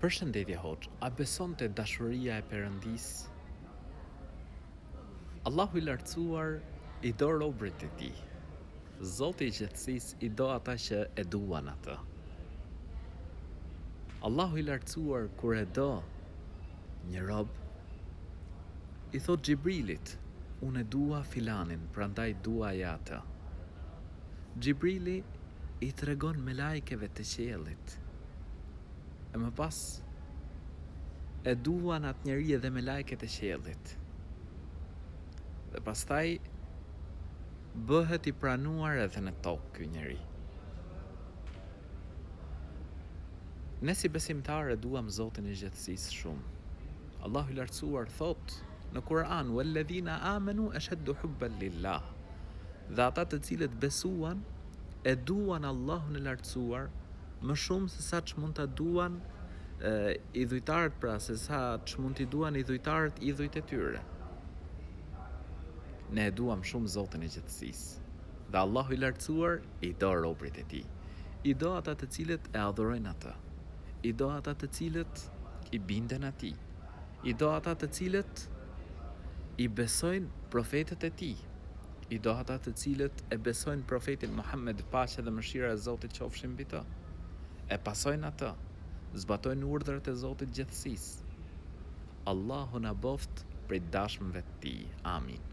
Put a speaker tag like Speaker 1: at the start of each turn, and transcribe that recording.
Speaker 1: Përshëndetje hoxhë, a beson te dashuria e Perëndisë? Allahu i Lartësuar i do robërit e Tij. Zoti i gjithësisë i do ata që e duan Atë. Allahu i Lartësuar kur e do një rob, i thotë Xhibrilit, Unë e dua filanin, prandaj duaje atë. Xhibrili i tregon melajkeve të qiellit. E më pas e duan atë njeri edhe melajket e qiellit. Dhe pastaj bëhet i pranuar edhe në tokë ky njeri. Ne si besimtarë e duam Zotin e gjithësisë shumë. Allahu i Lartësuar thotë në Kur'an: "Walladhina amanu ashaddu hubban lillah." Dhe ata të cilët besuan e duan Allahun e Lartësuar më shumë se sa ç'mund ta duan idhujtarët, pra se sa ç'mund t'i duan idhujtarët idhujt e tyre. Ne e duam shumë Zotin e gjithësisë. Dhe Allahu i Lartësuar i do robërit e Tij. I do ata të cilët e adhurojnë Atë. I do ata të cilët i binden Atij. I do ata të cilët i besojnë profetët e Tij. I do ata të cilët e besojnë profetin Muhammed, paqja dhe mëshira e Zotit qofshin mbi të. E pasojnë atë, zbatojnë urdhrat e Zotit gjithësisë. Allahu na bëftë prej dashmëve të Tij. Amin.